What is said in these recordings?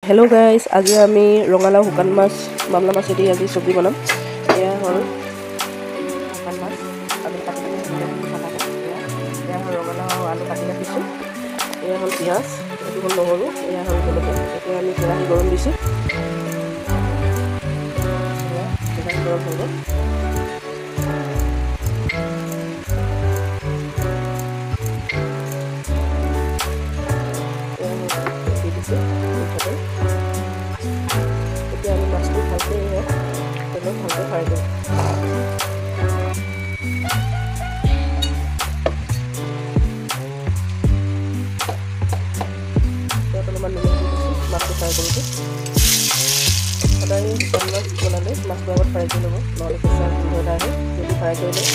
Hello' guys, আজি আমি ৰঙালাও শুকান মাছ বামলা মাছেদি আজি চব্জি বনাম। এয়া হ'ল শুকান মাছ, আমি কাটি এয়া হ'ল ৰঙালাও আলু কাটি ৰাখিছোঁ। এয়া হ'ল পিঁয়াজ, এইটো হ'ল নহৰু, এয়া হ'ল জলকীয়া। এতিয়া আমি কেৰাহী গৰম দিছোঁ, কেৰাহী গৰম হৈ গ'ল। এতিয়া আমি মাছটো ভালকৈ তেলত ভালকৈ ফ্ৰাই কৰিম। ইয়াত অলপমান নিমখ দি দিছোঁ মাছটো ফ্ৰাই কৰোঁতে। সদায় শুকান মাছ বনালে মাছটো আগত ফ্ৰাই কৰি ল'ব, নহ'লে কেঁচা গোন্ধ এটা আহে যদি ফ্ৰাই কৰি লয়।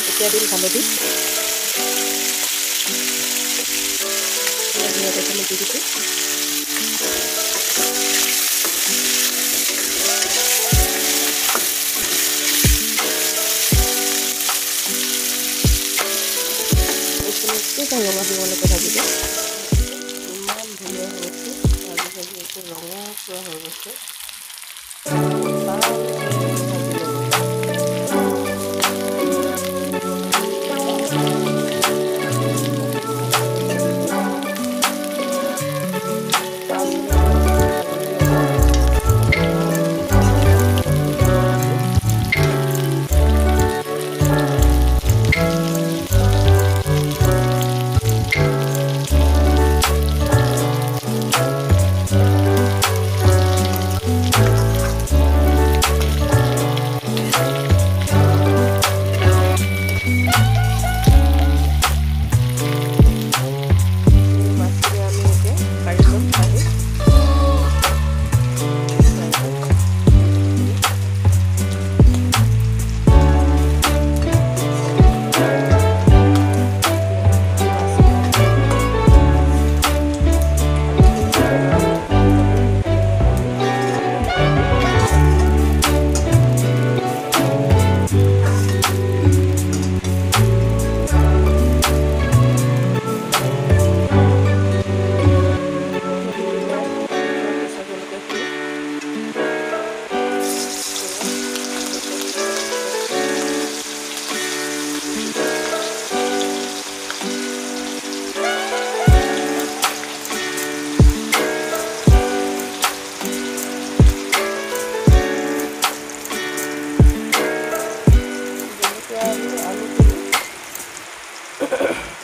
এতিয়া দিম হালধি, দি দিছোঁ। এইখিনি ৰঙা হোৱালৈকে ভাজিব। ইমান ধুনীয়া হৈ গৈছে, ভাজি ভাজি একে ৰঙা পুৰা হৈ গৈছে।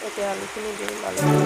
এতিয়া আলুখিনি দিম, আলুখিনি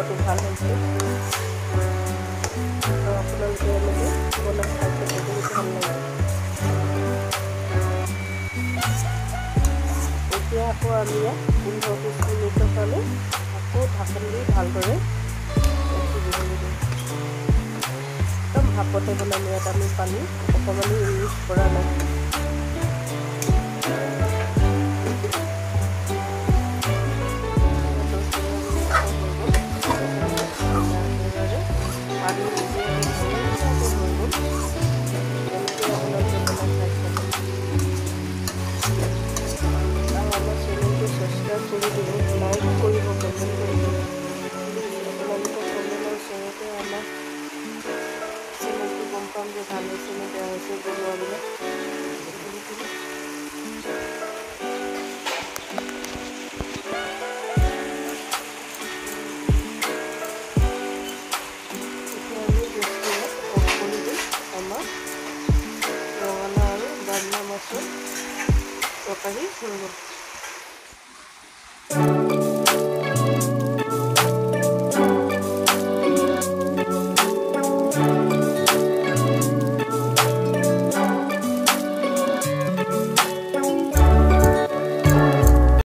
খোৱাটো ভাল হৈছে। আৰু আপোনালোকে এনেকৈ বনাই খাই বহুত ভাল লাগে। এতিয়া আকৌ আমি ইয়াত 15-20 মিনিটৰ কাৰণে আকৌ ঢাকন দি ভালদৰে সিজিবলৈ দিম। একদম ভাপতে বনাম, ইয়াত আমি পানী অকণমানো ইউজ কৰা নাই। পানী ধুনীয়াকৈ হৈ গ'ল। এনেকৈ আপোনালোকে বনাই খাই চাব আৰু আমাৰ চেনেলটো ছাবস্ক্ৰাইব কৰি দিব, লাইক কৰিব, কমেণ্ট কৰিব প্লিজ। আপোনালোকৰ কমেণ্ট আৰু শ্বেয়াৰতে আমাৰ চেনেলটো গম পাম যে ভাল হৈছে নে বেয়া হৈছে বনোৱাবিলাক। এতিয়া আমি গেছটো অফ কৰি দিম। আমাৰ ৰঙালাও আৰু বামলা মাছৰ তৰকাৰী হৈ গ'ল।